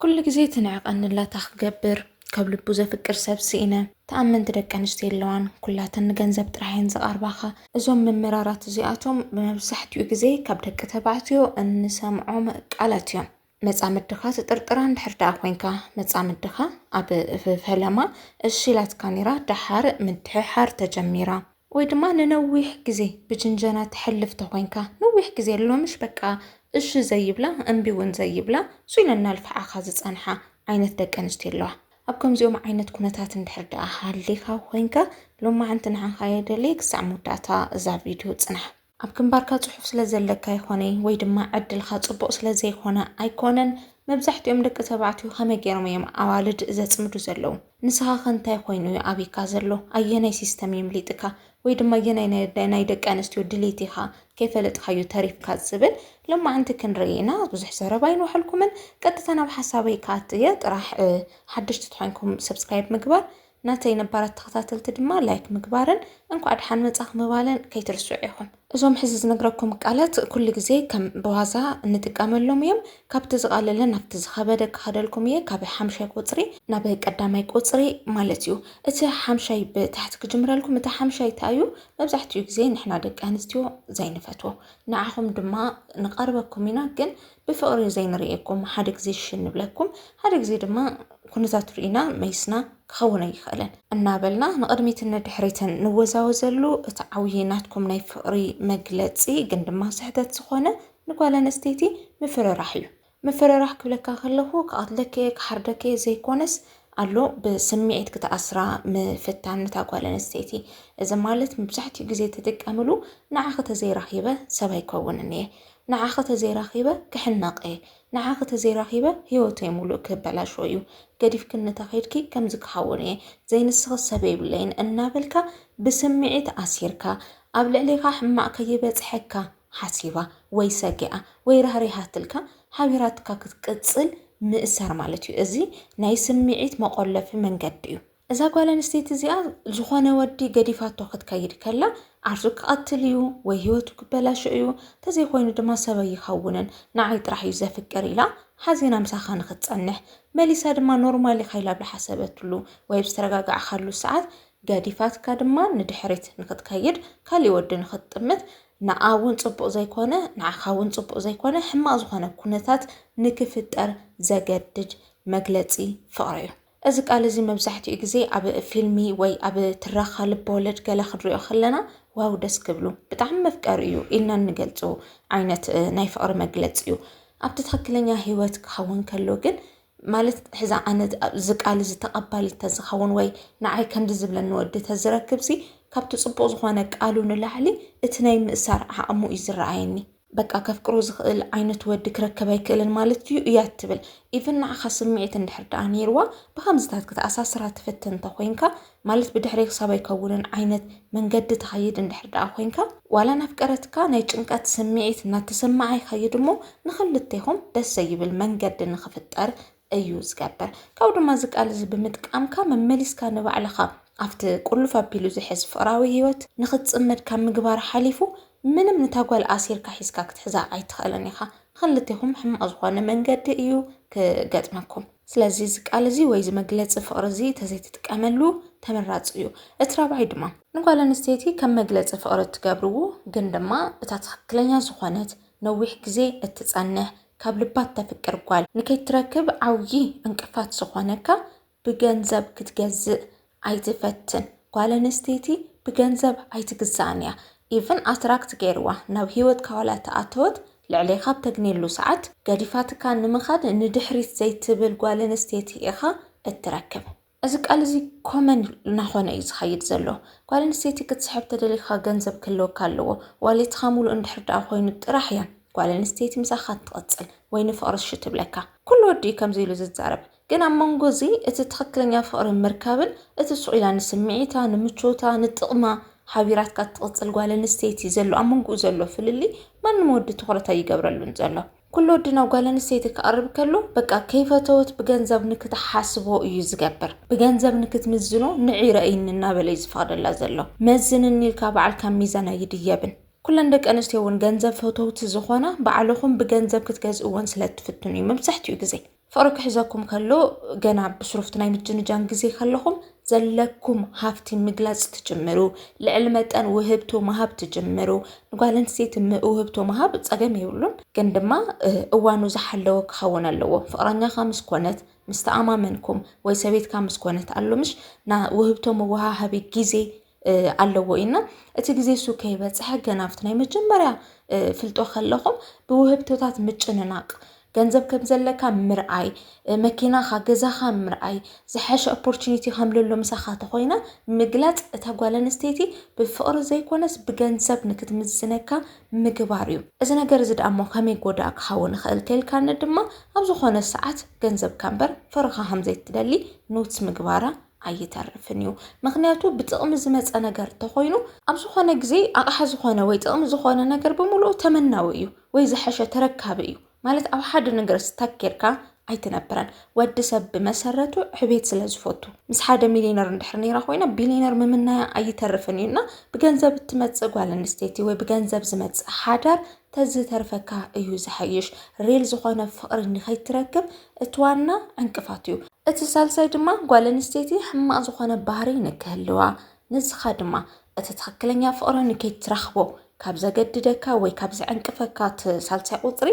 ኩሉ ግዜ ትንዕቐኒ ኣላ እታ ክገብር። ካብ ልቡ ዘፍቅር ሰብ ስኢነ። ተኣመንቲ ደቂ ኣንስትዮ የለዋን፣ ኩላተን ንገንዘብ ጥራሕ እየን ዝቐርባኻ። እዞም ምምራራት እዚኣቶም መብዛሕትኡ ግዜ ካብ ደቂ ተባዕትዮ እንሰምዖም ቃላት እዮም። መጻምድኻ ትጥርጥራ እንድሕር ደኣ ኮይንካ፣ መጻምድኻ ኣብ ፈ-፣ ፈለማ እሺ ኢላትካ ነይራ፣ ደሓር ምድሕሓር ተጀሚራ። ወይ ድማ ንነዊሕ ግዜ ብጅንጀና ትሕልፍ ተኾይንካ፣ ነዊሕ ግዜ ኣሎ ምሽ በቃ እሺ ዘይብላ፣ እምቢ እውን ዘይብላ፣ ሱይነን እናልፍዓኻ ዝጸንሓ ዓይነት ደቂ ኣንስትዮ ኣለዋ። ኣብ ከምዚኦም ዓይነት ኩነታት እንድሕር ደኣ ሃሊኻ ኮይንካ፣ ሎማዓንቲ ንዓኻ የደሊ ክሳዕ መወዳእታ እዛ ቪድዮ ጽናሕ። ኣብ ግንባርካ ጽሑፍ ስለ ዘለካ ይኾነ ወይ ድማ ዕድልካ ጽቡቕ ስለ ዘይኮነ ኣይኮነን፣ መብዛሕትኦም ደቂ ተባዕትዮ ከመይ ገይሮም እዮም ኣዋልድ ዘጽምዱ ዘለዉ? ንስኻ ከ እንታይ ኮይኑ እዩ ኣቢካ ዘሎ? ኣየናይ ሲስተም እዩ ምሊጥካ? ወይ ድማ ኣየናይ ናይ፣ ናይ ደቂ ኣንስትዮ ድሌት ኢኻ ከይፈለጥካዮ ተሪፍካ ዝብል ሎማዓንቲ ክንርኢ ኢና። ብዙሕ ዘረባ ኣይንውሓልኩምን፣ ቀጥታ ናብ ሓሳበይ ክኣቱ እየ። ጥራሕ፣ እ፣ ሓደሽቲ ተኾይንኩም ሰብስክራይብ ምግባር፣ ናተይ ነባራት ተኸታተልቲ ድማ ላይክ ምግባርን እንኳዕ ደሓን መጻኽ ምባልን ከይትርስዑ ኢኹም። እዞም ሕዚ ዝነግረኩም ቃላት ኩሉ ግዜ ከም ብዋዛ እንጥቀመሎም እዮም። ካብቲ ዝቐለለ ናብቲ ዝኸበደ ክኸደልኩም እየ። ካብ ሓምሻይ ቁጽሪ ናብ ቀዳማይ ቁጽሪ ማለት እዩ። እቲ ሓምሻይ ብታሕቲ ክጅምረልኩም። እቲ ሓምሻይ እንታይ እዩ? መብዛሕትኡ ግዜ ንሕና ደቂ ኣንስትዮ ዘይንፈትዎ፣ ንዓኹም ድማ ንቐርበኩም ኢና፣ ግን ብፍቕሪ ዘይንርእየኩም፣ ሓደ ግዜ ሽሽ ንብለኩም፣ ሓደ ግዜ ድማ ኩነታት ርኢና መይስና ክኸውን ኣይኽእልን እናበልና ንቕድሚትን ንድሕሪትን ንወዛወዘሉ። እቲ ዓብዪ ናትኩም ናይ ፍቕሪ መግለጺ ግን ድማ ስሕተት ዝኾነ ንጓል ኣንስተይቲ ምፍርራሕ እዩ። ምፍርራሕ ክብለካ ከለኹ ክቐትለከ ክሓርደከ ዘይኮነስ ኣሎ ብስምዒት ክትኣስራ ምፍታን ነታ ጓል ኣንስተይቲ። እዚ ማለት መብዛሕትኡ ግዜ ትጥቀምሉ ንዓኺ ተዘይረኺበ ሰብ ኣይከውንን እየ፣ ንዓኺ ተዘይረኺበ ክሕነቕ እየ፣ ንዓኺ ተዘይረኺበ ህይወተይ ሙሉእ ክበላሾ እዩ፣ ገዲፍክኒ ተኸይድኪ ከምዚ ክኸውን እየ፣ ዘይንስኺ ሰብ የብለይን እናበልካ ብስምዒት ኣሲርካ ኣብ ልዕሌኻ ሕማቕ ከይበጽሐካ ሓሲባ ወይ ሰጊኣ ወይ ራህሪሃትልካ ሓቢራትካ ክትቅጽል ምእሳር ማለት እዩ። እዚ ናይ ስምዒት መቆለፊ መንገዲ እዩ። እዛ ጓል ኣንስተይቲ እዚኣ ዝኾነ ወዲ ገዲፋቶ ክትከይድ ከላ ዓርሱ ክቐትል እዩ ወይ ህይወቱ ክበላሾ እዩ፣ ተዘይኮይኑ ድማ ሰብ ኣይኸውንን፣ ንዓይ ጥራሕ እዩ ዘፍቅር ኢላ ሓዚና ምሳኻ ንኽትጸንሕ መሊሳ ድማ ኖርማል ኢኻ ኢላ ብልሓሰበትሉ ወይ ብዝተረጋጋዕካሉ ሰዓት ገዲፋትካ ድማ ንድሕሪት ንኽትከይድ፣ ካሊእ ወዲ ንኽትጥምት፣ ንኣ እውን ጽቡቕ ዘይኮነ፣ ንዓኻ እውን ጽቡቕ ዘይኮነ፣ ሕማቕ ዝኾነ ኩነታት ንክፍጠር ዘገድድ መግለጺ ፍቕሪ እዩ። እዚ ቃል እዚ መብዛሕትኡ ግዜ ኣብ ፊልሚ ወይ ኣብ ትረኻ ልበወለድ ገለ ክንሪኦ ከለና፣ "ዋው ደስ ክብሉ፣ ብጣዕሚ መፍቀሪ እዩ" ኢልና እንገልጾ ዓይነት፣ እ፣ ናይ ፍቕሪ መግለጺ እዩ። ኣብቲ ትኽክለኛ ህይወት ክኸውን ከሎ ግን፣ ማለት፣ ሕዛ ኣነ እዚ ቃል እዚ ተቐባሊ እንተዝኸውን ወይ ንዓይ ከምዚ ዝብለኒ ወዲ ተዝረክብሲ፣ ካብቲ ጽቡቕ ዝኾነ ቃሉ ንላዕሊ እቲ ናይ ምእሳር ዓቕሙ እዩ ዝረኣየኒ። በቃ፣ ከፍቅሮ ዝኽእል ዓይነት ወዲ ክረክብ ኣይክእልን ማለት ድዩ እያ ትብል። ኢቭን ንዓኻ ስምዒት እንድሕር ደኣ ነይርዋ፣ ብኸምዝታት ክትኣሳስራ ትፍትን እንተኾይንካ፣ ማለት ብድሕረይ ክሳብ ኣይከውንን ዓይነት መንገዲ ትኸይድ እንድሕር ደኣ ኮይንካ፣ ዋላ ናፍቀረትካ ናይ ጭንቀት ስምዒት እናተሰማዓ ይኸይድ እሞ፣ ንኽልቴኹም ደስ ዘይብል መንገዲ ንኽፍጠር እዩ ዝገብር። ካብኡ ድማ እዚ ቃል እዚ ብምጥቃምካ መመሊስካ ንባዕልኻ ኣብቲ ቁልፍ ኣቢሉ ዝሕዝ ፍቕራዊ ህይወት ንኽትጽመድ ካብ ምግባር ሓሊፉ ምንም ንታ ጓል ኣሲርካ ሒዝካ ክትሕዛ ኣይትኽእልን ኢኻ። ንኽልቴኹም ሕማቕ ዝኾነ መንገዲ እዩ ክገጥመኩም። ስለዚ እዚ ቃል እዚ ወይ እዚ መግለጺ ፍቕሪ እዚ ተዘይትጥቀመሉ ተመራጺ እዩ። እቲ ራብዓይ ድማ ንጓል ኣንስተይቲ ከም መግለጺ ፍቕሪ እትገብርዎ ግን ድማ እታ ትኽክለኛ ዝኾነት ነዊሕ ግዜ እትጸንሕ ካብ ልባ እተፍቅር ጓል ንከይትረክብ ዓብዪ ዕንቅፋት ዝኾነካ ብገንዘብ ክትገዝእ ኣይትፈትን። ጓል ኣንስተይቲ ብገንዘብ ኣይትግዛእን እያ። ኢቭን ኣትራክት ገይርዋ ናብ ህይወትካ ዋላ ተኣተወት ልዕሌኻ ኣብ ተግንየሉ ሰዓት ገዲፋትካ ንምኻድ ንድሕሪት ዘይትብል ጓል ኣንስተይቲ ኢኻ እትረክብ። እዚ ቃል እዚ ኮመን እናኾነ እዩ ዝኸይድ ዘሎ። ጓል ኣንስተይቲ ክትስሕብ ተደሊኻ ገንዘብ ክህልወካ ኣለዎ። ዋሌትኻ ሙሉእ እንድሕር ደኣ ኮይኑ ጥራሕ እያ ጓል ኣንስተይቲ ምሳኻ ትቕጽል ወይ ንፍቕሪ እሺ ትብለካ። ኩሉ ወዲ እዩ ከምዚ ኢሉ ዝዛረብ። ግን ኣብ መንጎ እዚ እቲ ትኽክለኛ ፍቕሪ ምርካብን እቲ ሱቕ ኢላ ንስምዒታ፣ ንምቾታ፣ ንጥቕማ ሓቢራትካ ትቕጽል ጓል ኣንስተይቲ ዘሎ ኣብ መንጎኡ ዘሎ ፍልልይ ማንም ወዲ ትኹረት ኣይገብረሉን ዘሎ። ኩሉ ወዲ ናብ ጓል ኣንስተይቲ ክቐርብ ከሎ በቃ ከይፈተወት ብገንዘብ ንክትሓስቦ እዩ ዝገብር። ብገንዘብ ንክትምዝኖ ንዒ ረእይኒ እናበለ እዩ ዝፈቕደላ ዘሎ። መዝንኒ ኢልካ ባዕልካ ሚዛን ኣይድየብን። ኩለን ደቂ ኣንስትዮ እውን ገንዘብ ፈተውቲ ዝኾና ባዕልኹም ብገንዘብ ክትገዝእወን ስለ እትፍትኑ እዩ መብዛሕትኡ ግዜ። ፍቕሪ ክሕዘኩም ከሎ፣ ገና ብስሩፍቲ ናይ ምጅንጃን ግዜ ከለኹም ዘለኩም ሃፍቲ ምግላጽ ትጅምሩ። ልዕሊ መጠን ውህብቶ ምሃብ ትጅምሩ። ንጓል ኣንስተይቲ ም-፣ ውህብቶ ምሃብ ጸገም የብሉን፣ ግን ድማ፣ እ፣ እዋኑ ዝሓለወ ክኸውን ኣለዎ። ፍቕረኛኻ ምስ ኮነት፣ ምስ ተኣማመንኩም፣ ወይ ሰበይትካ ምስ ኮነት ኣሎ ምሽ፣ ና ውህብቶ መወሃሃቢ ግዜ፣ እ፣ ኣለዎ ኢልና። እቲ ግዜ እሱ ከይበጽሐ ገና ኣብቲ ናይ መጀመርያ፣ እ፣ ፍልጦ ከለኹም ብውህብቶታት ምጭንናቕ፣ ገንዘብ ከም ዘለካ ምርኣይ፣ እ፣ መኪናኻ፣ ገዛኻ ምርኣይ፣ ዝሐሸ ኦፖርቹኒቲ ከም ዘሎ ምሳኻ ተኾይና ምግላጽ፣ እታ ጓል ኣንስተይቲ ብፍቕሪ ዘይኮነስ ብገንዘብ ንክትምዝነካ ምግባር እዩ። እዚ ነገር እዚ ደኣ እሞ ከመይ ጎዳእ ክኸውን ይኽእል ተልካኒ ድማ፣ ኣብ ዝኾነ ሰዓት ገንዘብካ እምበር ፍቕርኻ ከም ዘይትደሊ ኖትስ ምግባራ ኣይተርፍን እዩ። ምኽንያቱ ብጥቕሚ ዝመጸ ነገር ተኾይኑ፣ ኣብ ዝኾነ ግዜ ኣቕሓ ዝኾነ ወይ ጥቕሚ ዝኾነ ነገር ብምሉኡ ተመናዊ እዩ ወይ ዝሐሸ ተረካቢ እዩ። ማለት ኣብ ሓደ ነገር ስታክ ጌርካ ኣይትነብረን። ወዲ ሰብ ብመሰረቱ ዕቤት ስለ ዝፈቱ፣ ምስ ሓደ ሚሊነር እንድሕር ነይራ ኮይና ቢሊነር ምምናያ ኣይተርፍን እዩ። እና ብገንዘብ እትመጽእ ጓል ኣንስተይቲ ወይ ብገንዘብ ዝመጽእ ሓዳር ተዝተርፈካ እዩ ዝሐይሽ። ሪል ዝኾነ ፍቕሪ ንኸይትረክብ እቲ ዋና ዕንቅፋት እዩ። እቲ ሳልሳይ ድማ ጓል ኣንስተይቲ ሕማቕ ዝኾነ ባህሪ ንክህልዋ፣ ንስኻ ድማ እቲ ትኽክለኛ ፍቕሪ ንከይትረኽቦ ካብ ዘገድደካ ወይ ካብ ዘዕንቅፈካ እቲ ሳልሳይ ቁጽሪ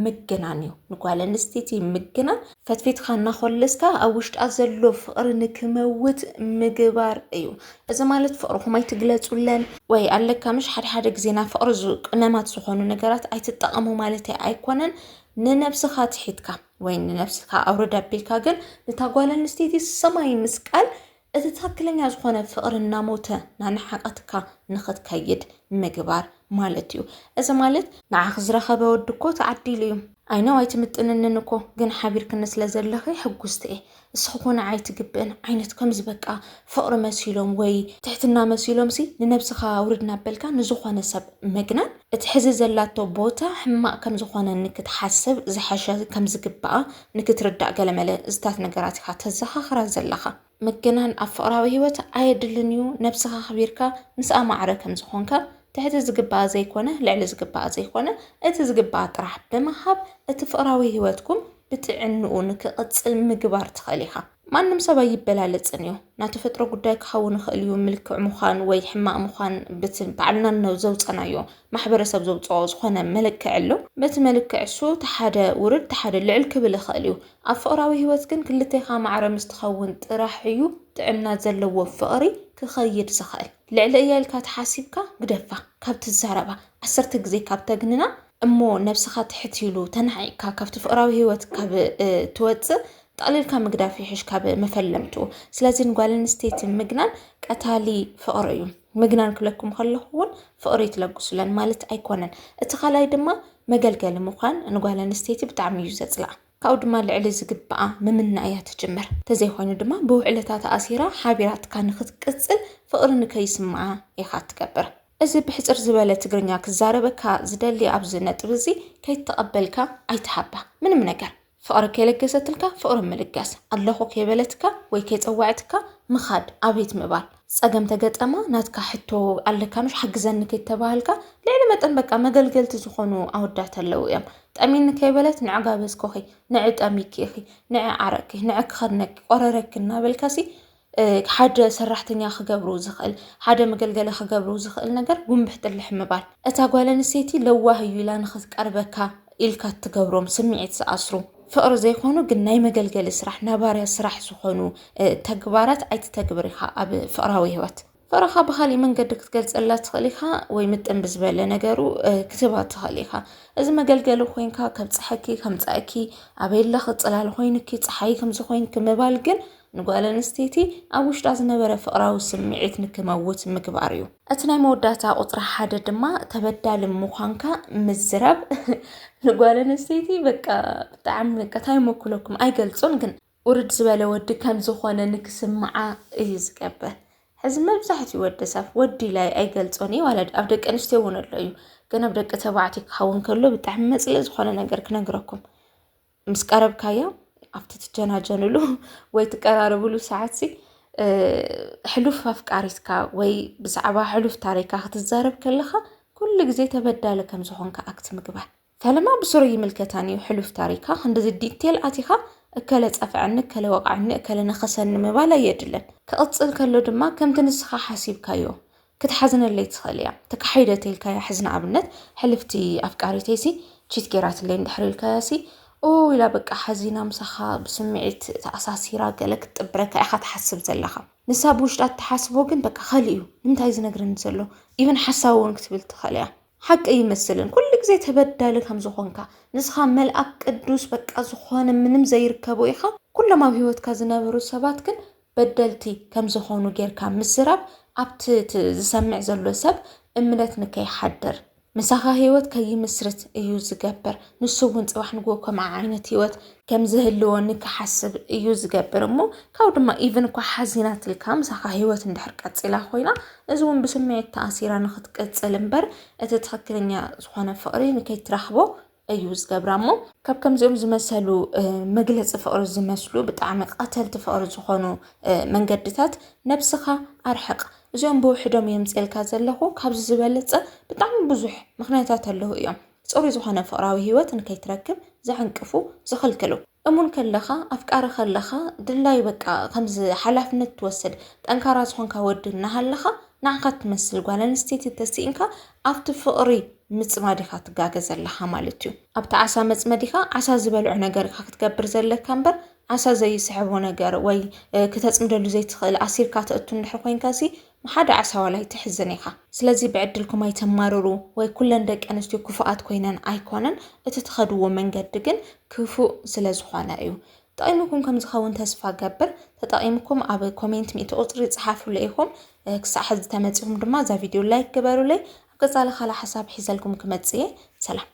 ምግናን እዩ። ንጓል ኣንስተይቲ ምግናን ፈትፊትካ እናኾለስካ ኣብ ውሽጣ ዘሎ ፍቕሪ ንክመውት ምግባር እዩ። እዚ ማለት ፍቕርኹም ኣይትግለጹለን ወይ ኣለካ ምሽ ሓደ ሓደ ግዜ ናብ ፍቕሪ ዝ-፣ ቅመማት ዝኾኑ ነገራት ኣይትጠቐሙ ማለት ኣይኮነን። ንነብስኻ ትሒትካ ወይ ንነብስኻ ኣውርድ ኣቢልካ ግን ነታ ጓል ኣንስተይቲ ሰማይ ምስቃል እቲ ትኽክለኛ ዝኾነ ፍቕሪ እናሞተ ናንሓቐትካ ንኽትከይድ ምግባር ማለት እዩ። እዚ ማለት ንዓኺ ዝረኸበ ወዲ እኮ ተዓዲሉ እዩ። ኣይነው ኣይትምጥንንን እኮ፣ ግን ሓቢርክኒ ስለ ዘለኺ ሕጉስቲ እየ። እስኺ ኮነ ኣይትግብእን ዓይነት ከምዚ በቃ ፍቕሪ መሲሎም ወይ ትሕትና መሲሎም ሲ ንነብስኻ ውርድ እናበልካ ንዝኾነ ሰብ ምግናን። እቲ ሕዚ ዘላቶ ቦታ ሕማቕ ከም ዝኾነ ንክትሓስብ ዝሐሸ ከም ዝግብኣ ንክትርዳእ ገለመለ እዝታት ነገራት ኢኻ ተዘኻኽራ ዘለኻ። ምግናን ኣብ ፍቕራዊ ህይወት ኣየድልን እዩ። ነብስኻ ኣኽቢርካ ምስኣ ማዕረ ከም ዝኾንካ ትሕቲ ዝግባኣ ዘይኮነ ልዕሊ ዝግባኣ ዘይኮነ እቲ ዝግባኣ ጥራሕ ብምሃብ እቲ ፍቕራዊ ህይወትኩም ብጥዕንኡ ንክቕጽል ምግባር ትኽእል ኢኻ። ማንም ሰብ ኣይበላለጽን እዩ። ናይ ተፈጥሮ ጉዳይ ክኸውን ይኽእል እዩ። ምልክዕ ምዃን ወይ ሕማቕ ምዃን ብቲ ባዕልና ነ-፣ ዘውጸናዮ ማሕበረሰብ ዘውጽኦ ዝኾነ መለክዕ ኣሎ። በቲ መልክዕ እሱ እቲ ሓደ ውርድ እቲ ሓደ ልዕል ክብል ይኽእል እዩ። ኣብ ፍቕራዊ ህይወት ግን ክልቴኻ ማዕረ ምስ ትኸውን ጥራሕ እዩ ጥዕና ዘለዎ ፍቕሪ ክኸይድ ዝኽእል። ልዕሊ እያ ኢልካ ተሓሲብካ ግደፋ። ካብ ትዛረባ ዓሰርተ ግዜ ካብ ተግንና እሞ ነብስኻ ትሕት ኢሉ ተናዒቕካ ካብቲ ፍቕራዊ ህይወት ካብ፣ እ፣ ትወጽእ ጠቕሊልካ ምግዳፍ ይሕሽ ካብ መፈለምትኡ። ስለዚ ንጓል ኣንስተይቲ ምግናን ቀታሊ ፍቕሪ እዩ። ምግናን ክብለኩም ከለኹ እውን ፍቕሪ ትለግሱለን ማለት ኣይኮነን። እቲ ካልኣይ ድማ መገልገሊ ምዃን ንጓል ኣንስተይቲ ብጣዕሚ እዩ ዘጽልኣ። ካብኡ ድማ ልዕሊ ዝግብኣ ምምና እያ ትጅምር። ተዘይኮይኑ ድማ ብውዕለታ ተኣሲራ ሓቢራትካ ንክትቅጽል ፍቕሪ ንከይስምዓ ኢኻ ትገብር። እዚ ብሕጽር ዝበለ ትግርኛ ክዛረበካ ዝደሊ ኣብዚ ነጥቢ እዚ ከይተቐበልካ ኣይትሃባ ምንም ነገር። ፍቕሪ ከይለገሰትልካ ፍቕሪ ምልጋስ፣ ኣለኹ ከይበለትካ ወይ ከይጸወዐትካ ምኻድ፣ ኣቤት ምባል። ጸገም ተገጠማ ናትካ ሕቶ ኣለካ ምሽ ሓግዘኒ ከይተባሃልካ ልዕሊ መጠን በቃ መገልገልቲ ዝኾኑ ኣወዳት ኣለዉ እዮም። ጠሚኒ ከይበለት ንዕ ጋበዝኩኺ፣ ንዕ ጠሚኪ ኢኺ፣ ንዕ ዓረቅኪ፣ ንዕ ክኸድነኪ ቆረረኪ እናበልካሲ እ፣ ሓደ ሰራሕተኛ ክገብሩ ዝኽእል፣ ሓደ መገልገሊ ክገብሩ ዝኽእል ነገር ጉንብሕ ጥልሕ ምባል። እታ ጓል ኣንስተይቲ ለዋህ እዩ ኢላ ንኽትቀርበካ ኢልካ እትገብሮም ስምዒት ዝኣስሩ ፍቕሪ ዘይኮኑ ግን ናይ መገልገሊ ስራሕ፣ ናይ ባርያ ስራሕ ዝኾኑ፣ እ፣ ተግባራት ኣይትተግብር ኢኻ ኣብ ፍቕራዊ ህይወት። ፍቕርኻ ብኻሊእ መንገዲ ክትገልጸላ ትኽእል ኢኻ ወይ ምጥን ብዝበለ ነገሩ፣ እ፣ ክትህባ ትኽእል ኢኻ። እዚ መገልገሊ ኮይንካ ከብጽሐኪ፣ ከምጽኣኪ፣ ኣበይ ኣለኺ ጽላል ኮይንኪ፣ ጸሓይ ከምዚ ኮይንኪ ምባል ግን ንጓል ኣንስተይቲ ኣብ ውሽጣ ዝነበረ ፍቕራዊ ስምዒት ንክመውት ምግባር እዩ። እቲ ናይ መወዳእታ ቁጽሪ ሓደ ድማ ተበዳሊ ምዃንካ ምዝራብ። ንጓል ኣንስተይቲ በቃ ብጣዕሚ በቃ እንታይ መክለኩም ኣይገልጾን፣ ግን ውርድ ዝበለ ወዲ ከም ዝኾነ ንክስምዓ እዩ ዝገብር። ሕዚ መብዛሕትኡ ወዲ ሰብ ወዲ ኢለ ኣይገልጾን እየ፣ ዋላ ኣብ ደቂ ኣንስትዮ እውን ኣሎ እዩ፣ ግን ኣብ ደቂ ተባዕትዮ ክኸውን ከሎ ብጣዕሚ መጽልኢ ዝኾነ ነገር ክነግረኩም። ምስ ቀረብካዮ ኣብቲ ትጀናጀንሉ ወይ ትቀራረብሉ ሰዓትሲ፣ እ፣ ሕሉፍ ኣፍቃሪትካ ወይ ብዛዕባ ሕሉፍ ታሪካ ክትዛረብ ከለኻ ኩሉ ግዜ ተበዳሊ ከም ዝኾንካ ኣክት ምግባር። ፈለማ ብስሩ ይምልከታን እዩ ሕሉፍ ታሪካ፣ ክንድዚ ዲቴል ኣቲኻ እከለ ጸፍዐኒ፣ እከለ ወቕዐኒ፣ እከለ ነኸሰኒ ምባል ኣየድልን። ክቕጽል ከሎ ድማ ከምቲ ንስኻ ሓሲብካዮ ክትሓዝነለይ ትኽእል እያ። ተካሒደ ተልካያ ሕዝና ኣብነት ሕልፍቲ ኣፍቃሪተይሲ ቺት ጌራትለይ እንድሕር ኢልካያሲ ኦ ኢላ በቃ ሓዚና ምሳኻ ብስምዒት ተኣሳሲራ ገለ ክትጥብረካ ኢኻ ትሓስብ ዘለኻ። ንሳ ብውሽጣ እትሓስቦ ግን በቃ ካልእ እዩ። ንምንታይ ዝነግረኒ ዘሎ? ኢቨን ሓሳዊ እውን ክትብል ትኽእል እያ። ሓቂ ይመስልን ኩሉ ግዜ ተበዳሊ ከም ዝኾንካ ንስኻ መልኣክ ቅዱስ በቃ ዝኾነ ምንም ዘይርከቦ ኢኻ። ኩሎም ኣብ ህይወትካ ዝነበሩ ሰባት ግን በደልቲ ከም ዝኾኑ ጌርካ ምዝራብ ኣብቲ እቲ ዝሰምዕ ዘሎ ሰብ እምነት ንከይሓድር ምሳኻ ህይወት ከይምስርት እዩ ዝገብር። ንሱ እውን ጽባሕ ንግሆ ከምኣ ዓይነት ህይወት ከም ዝህልዎ ንክሓስብ እዩ ዝገብር። እሞ ካብኡ ድማ ኢቭን እኳ ሓዚናትልካ ምሳኻ ህይወት እንድሕር ቀጺላ ኮይና እዚ እውን ብስምዒት ተኣሲራ ንክትቅጽል እምበር እቲ ትኽክለኛ ዝኾነ ፍቕሪ ንከይትረኽቦ እዩ ዝገብራ። እሞ ካብ ከምዚኦም ዝመሰሉ መግለፂ ፍቕሪ ዝመስሉ ብጣዕሚ ቀተልቲ ፍቕሪ ዝኾኑ መንገድታት ነብስኻ ኣርሕቕ። እዚኦም ብውሕዶም የምፅኤልካ ዘለኹ ካብዚ ዝበለፀ ብጣዕሚ ብዙሕ ምክንያታት ኣለዉ እዮም። ፅሩይ ዝኾነ ፍቕራዊ ህይወት ንከይትረክብ ዘዕንቅፉ፣ ዝኽልክሉ። እሙን ከለኻ ኣፍቃሪ ከለኻ ድላይ በቃ ከምዚ ሓላፍነት ትወስድ ጠንካራ ዝኾንካ ወዲ እናሃለኻ ንዓኻ ትመስል ጓል ኣንስተይቲ ተስኢንካ ኣብቲ ፍቕሪ ምጽማድ ኢኻ ትጋገ ዘለኻ ማለት እዩ። ኣብቲ ዓሳ መጽመድ ኢኻ ዓሳ ዝበልዖ ነገር ኢኻ ክትገብር ዘለካ እምበር ዓሳ ዘይስሕቦ ነገር ወይ ክተጽምደሉ ዘይትኽእል ኣሲርካ ተእቱ እንድሕር ኮይንካ ሲ ሓደ ዓሳ ዋላ ኣይትሕዝን ኢኻ። ስለዚ ብዕድልኩም ኣይተማርሩ ወይ ኩለን ደቂ ኣንስትዮ ክፉኣት ኮይነን ኣይኮነን፣ እቲ ትኸድዎ መንገዲ ግን ክፉእ ስለ ዝኾነ እዩ። ጠቒምኩም ከም ዝኸውን ተስፋ ገብር። ተጠቒምኩም ኣብ ኮሜንት ሚእቲ ቁጽሪ ጽሓፉለ ኢኹም። ክሳዕ ሕዚ ተመጺኹም ድማ እዛ ቪድዮ ላይክ ግበሩለይ። ኣብ ቀጻሊ ካልእ ሓሳብ ሒዘልኩም ክመጽእ እየ። ሰላም።